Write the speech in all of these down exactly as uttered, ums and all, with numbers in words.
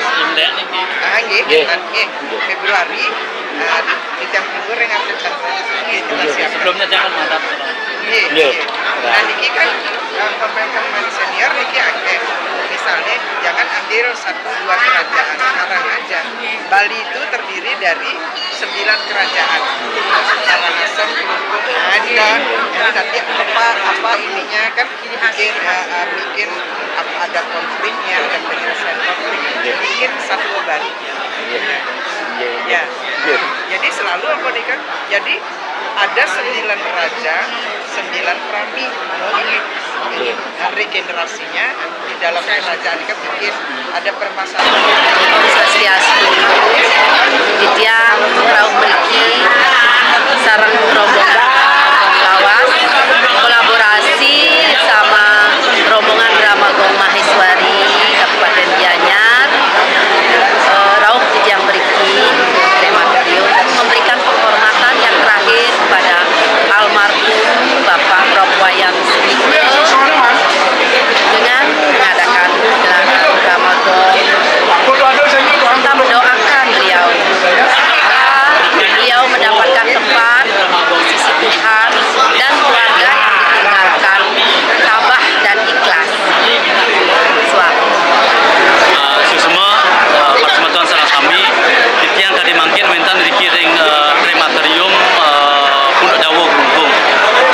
Imlek niki. Ah, nggih, nggih, nggih. Februari, eh, di tiang minggu ring arti nggih, jelas ya. Sebelumnya jangan mantap. Nggih, nggih. Nah, niki kan, eh, pemain-pemain senior niki akeh. Misalnya, jangan ambil satu dua kerajaan, sekarang aja. Bali itu terdiri dari sembilan kerajaan. Karangasem, Klungkung, ada. Jadi nanti apa, apa ininya kan bikin, eh, eh, bikin ap-, ada konfliknya, ada penyelesaian konflik. Bikin satu Bali. Ya. Jadi selalu apa nih kan? Jadi ada sembilan raja, sembilan prami. Regenerasinya di dalam kerajaan ini kan bikin ada permasalahan. Om Swastiastu. Titiang rauh mriki sareng rombongan Gong Lawas, kolaborasi sama rombongan Drama Gong Maheswari Kabupaten Gianyar. Eh, rauh titiang mriki, krematorium, memberikan penghormatan yang terakhir kepada almarhum Bapak Prof Wayan Sugito dengan mengadakan gelar Drama Gong serta mendoakan beliau. Beliau mendapatkan tempat di sisi Tuhan dan keluarga yang ditinggalkan tabah dan ikhlas. Suap. Eh, suksma, eh, para semeton sareng sami, titiang kadi mangkin wénten riki ring, eh, krematorium, eh, Punduk Dawa Klungkung.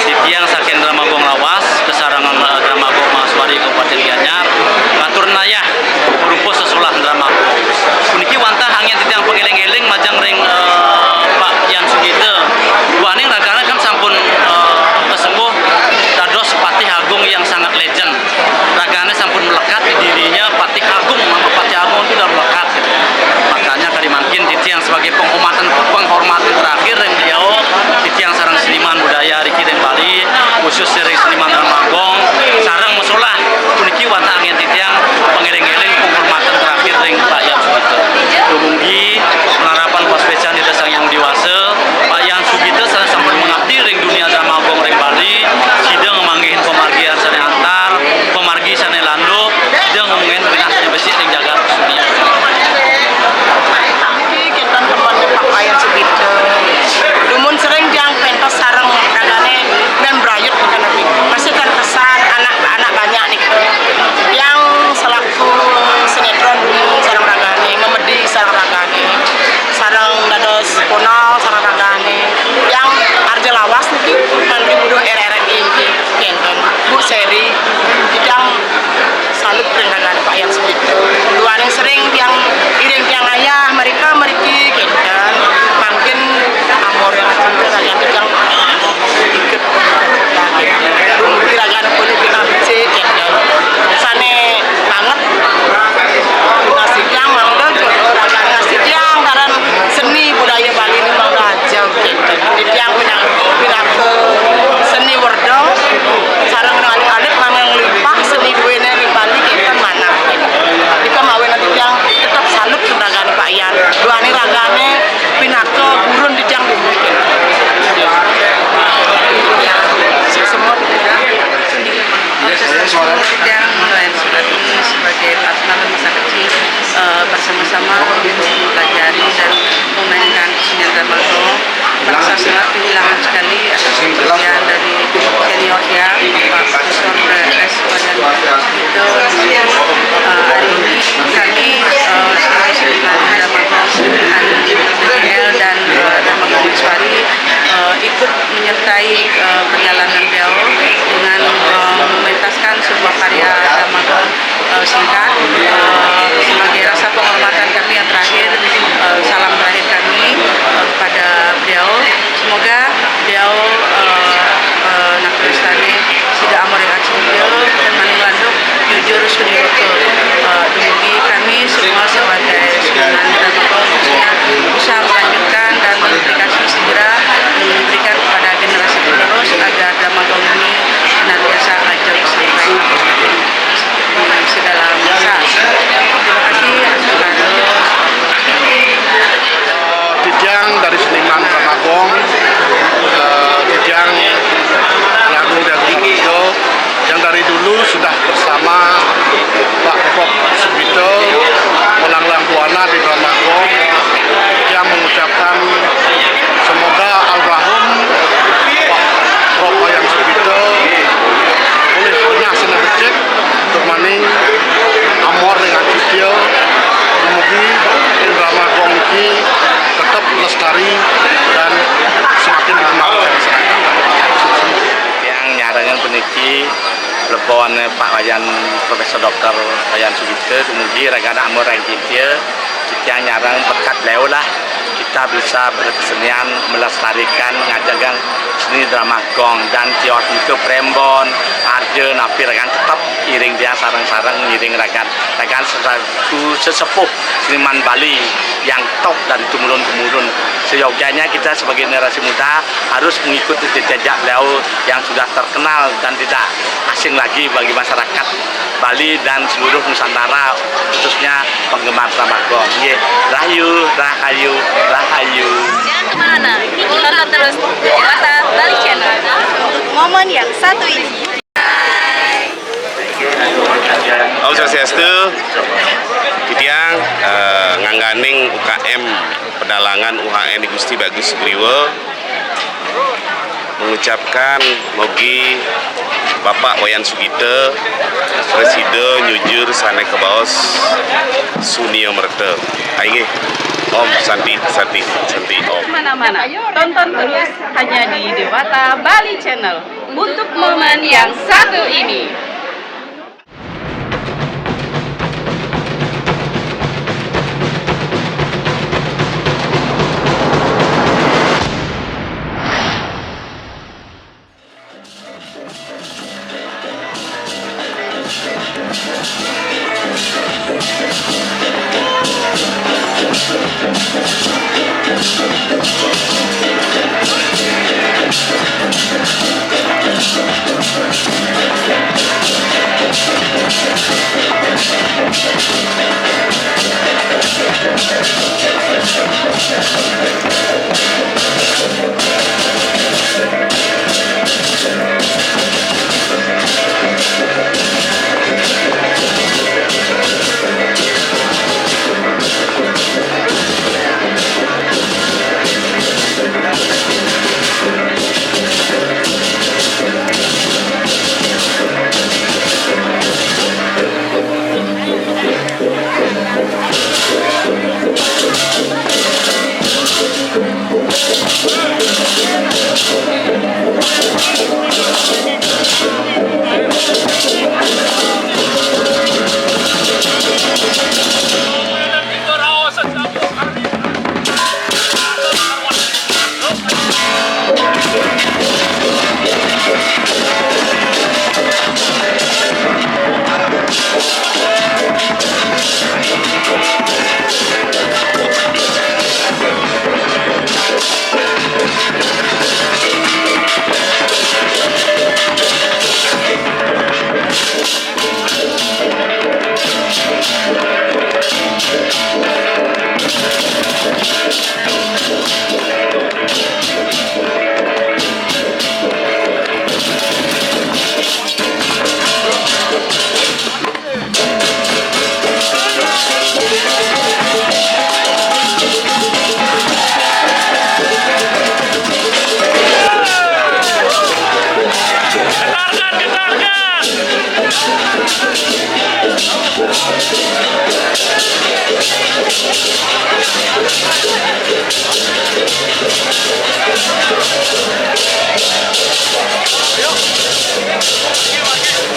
Titiang saking Drama Gong Lawas, kesarengan, eh, Drama Gong Maheswari Kabupaten Gianyar, ngatur nayah rupa sesolah Drama Gong. Puniki wantah anggén titiang pangéling-éling majeng ring, eh, Pak Yan Sugita. Duaning ragané kan sampun, eh, kasepuh dados Patih Agung yang sangat legend. Ragané sampun melekat di dirinya Patih Agung, nama Patih Agung itu udah melekat. Makanya kadi mangkin titiang sebagai penghormatan, penghormatan terakhir ring beliau, titiang sareng seniman budaya riki ring Bali, khusus ring seniman Drama Gong, sareng masolah puniki wantah anggén titiang pangéling-éling penghormatan terakhir ring Pak Yan Sugita. Dumugi panarapan pasuécan Ida Sang Hyang Widhi Wasa, Pak Yan Sugita sané sampun mengabdi ring dunia Drama Gong ring Bali, sida ngamanggihin pamargian sané antar, pamargi sané landuk, sida ngamanggihin genah sané becik ring jagat dunia. Niki kénten temen Pak Wayan Sugita. Dumun sering tiang pentas sareng ragané mén brayut kan. Masih terkesan anak-anak banyak nika. Tiang selaku sinetron dumun sareng ragané, memedi sareng ragané. Sareng dados Ponal sareng ragané. Tiang arja lawas niki, nanti buduh R R I niki, kénten. Bu Seri, tiang salut ring ragané Pak Yan Sugita. Duaning sering tiang iring tiang ayah, mereka mriki, kénten. Mangkin amor yang tiang ikut. Dumugi ragané punika becik, kénten. Sané banget. Nasi tiang mangda, ragané nasi tiang, karena seni budaya Bali ini mangda aja, kénten. Tiang pinaka, pinaka seni werda, sareng alit-alit mangda nglimpah seni duéné ring Bali, kénten manah. Nika mawinan tiang tetep salut ring ragané Pak Yan. dan semakin dikenal oleh masyarakat. Yang nyarengan puniki, lebone Pak Wayan, Profesor Doktor Wayan Sugita, dumugi ragane amur ring kintia, titiang nyareng berkat beliau lah kita bisa berkesenian, melestarikan, ngajegang seni drama gong dan tios nika prembon, arja, napi ragan tetep iring tiang sareng-sareng ngiring ragan. Ragan satu sesepuh seniman Bali yang top dari temurun-temurun. Seyogyanya kita sebagai generasi muda harus mengikuti jejak beliau yang sudah terkenal dan tidak asing lagi bagi masyarakat Bali dan seluruh Nusantara, khususnya penggemar drama gong. Nggih, rahayu, rahayu, rahayu. Jangan kemana, tonton terus Dewata Bali Channel. Untuk momen yang satu ini. Om Swastiastu, titiang, eh, ngangganing U K M Pedalangan U H N I Gusti Bagus Griwa, mengucapkan mugi Bapak Wayan Sugita, Presida nyujur sane kabaos sunia merta. Inggih. Om Santi, Santi, Santi, Om. Mana-mana, tonton terus hanya di Dewata Bali Channel untuk momen yang satu ini.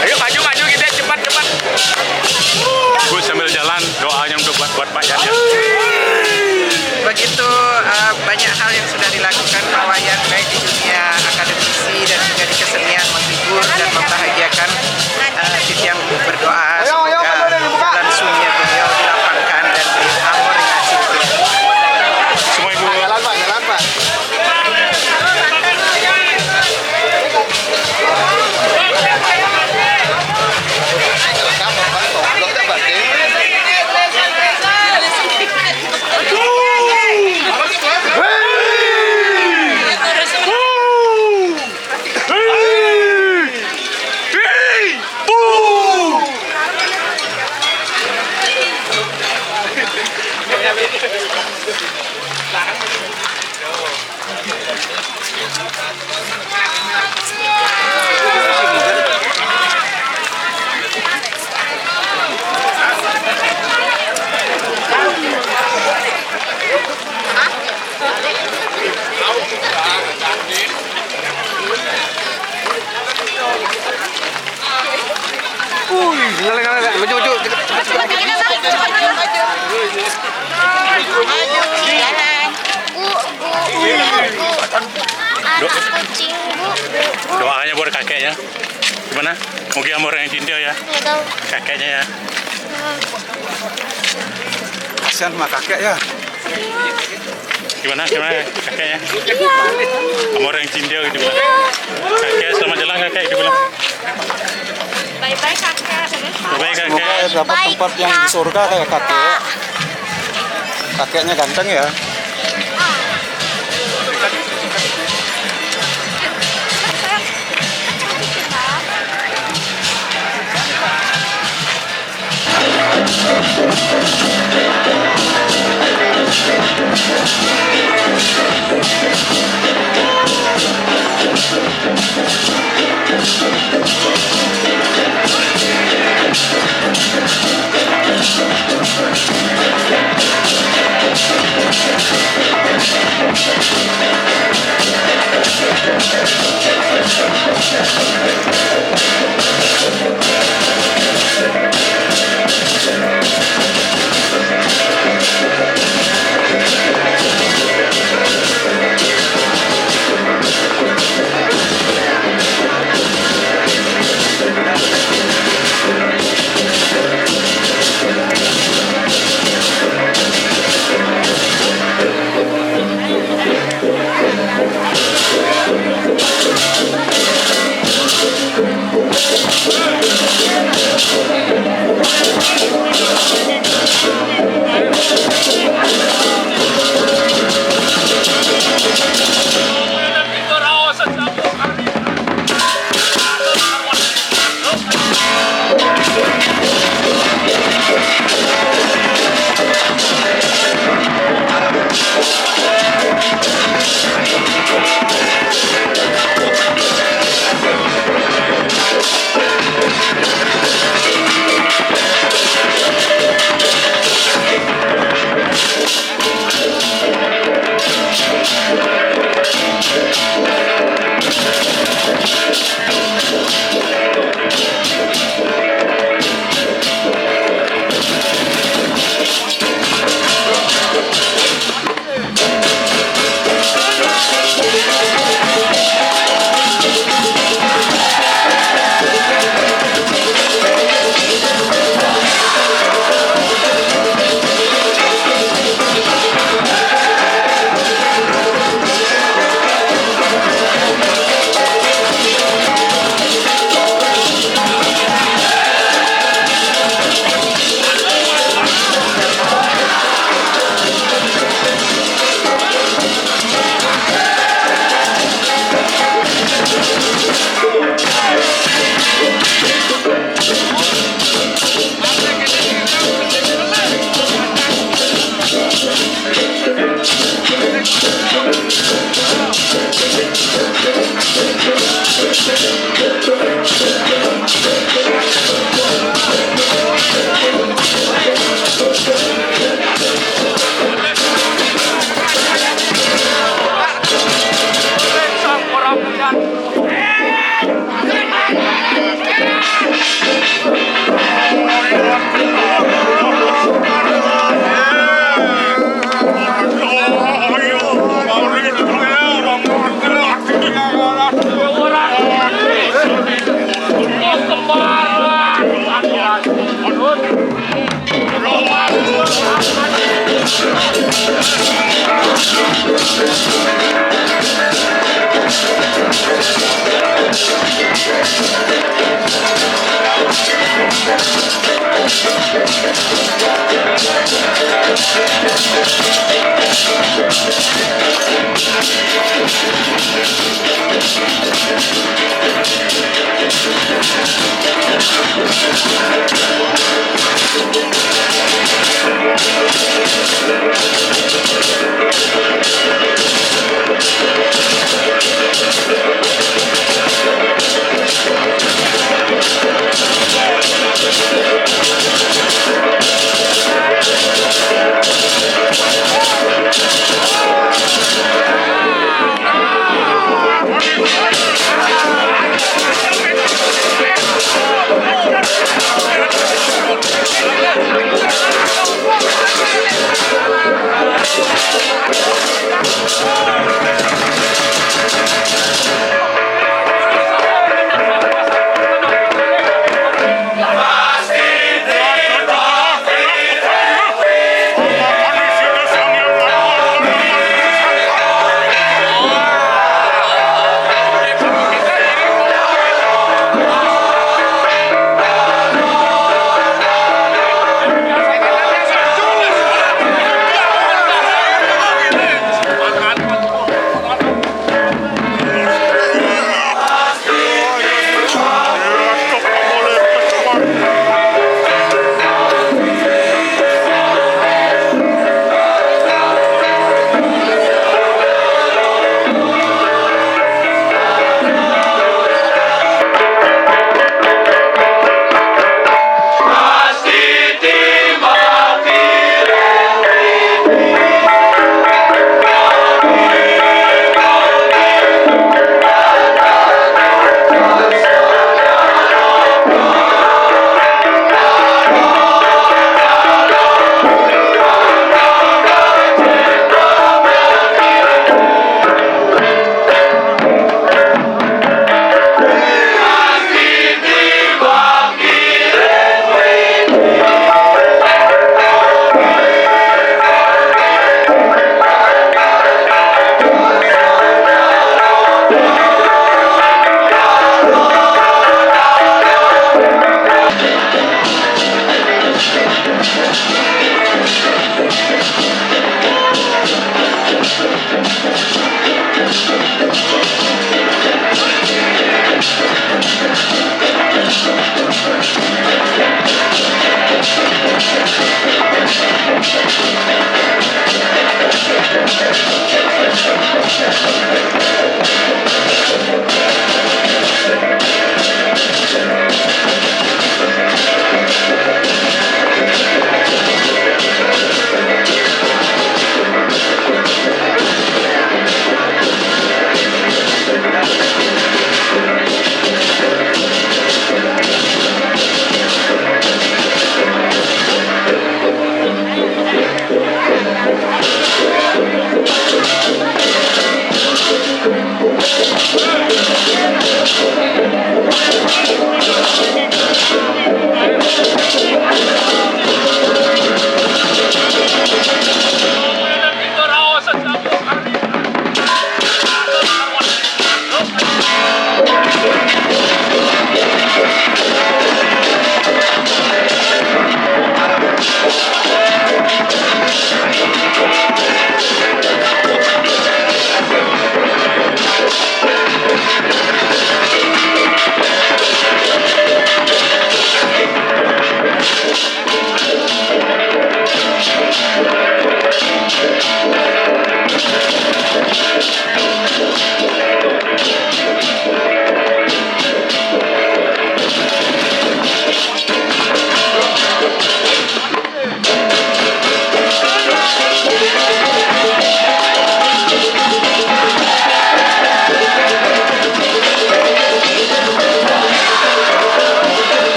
Ayo, maju, maju, kita cepat, cepat. Bu, sambil jalan, doanya untuk buat, buat Pak Yahya. Begitu, eh, banyak hal yang sudah dilakukan Pak Wayan, baik di dunia akademisi dan juga di kesenian, menghibur dan membahagiakan. Eh, titiang berdoa semoga jalan sunia beliau dilapangkan dan diamur. Semua ibu. Jalan, Pak, jalan, Pak. Gimana? Mungkin sama orang yang Cindeo ya? Nggak tahu. Kakeknya ya? Hmm. Kasihan sama kakek ya? Gimana? Gimana kakeknya? Iya. Sama orang yang Cindeo gitu bilang. Iya. Kakek, selamat jalan kakek gitu bilang. Bye-bye kakek. Bye-bye kakek. Semoga dapat tempat yang di surga kayak kakek. Kakeknya ganteng ya.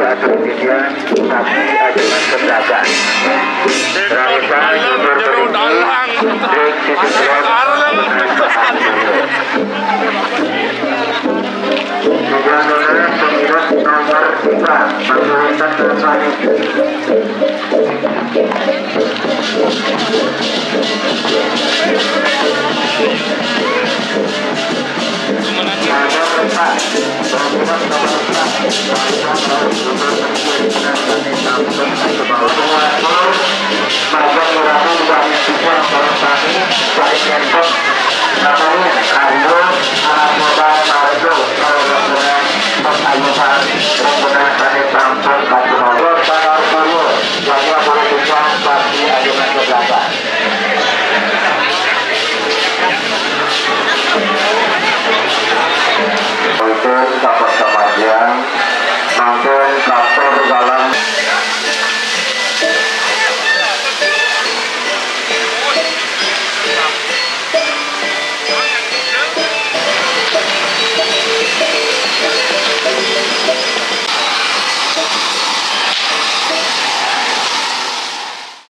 Satu kemudian, tapi ajunan keberatan. Raisa mundur ke tinggi, break sisi slot. Juga nona pemirsa nomor tiga, Mas Hasan Sani. Mangkin kaper kematian, mangkin kaper dalam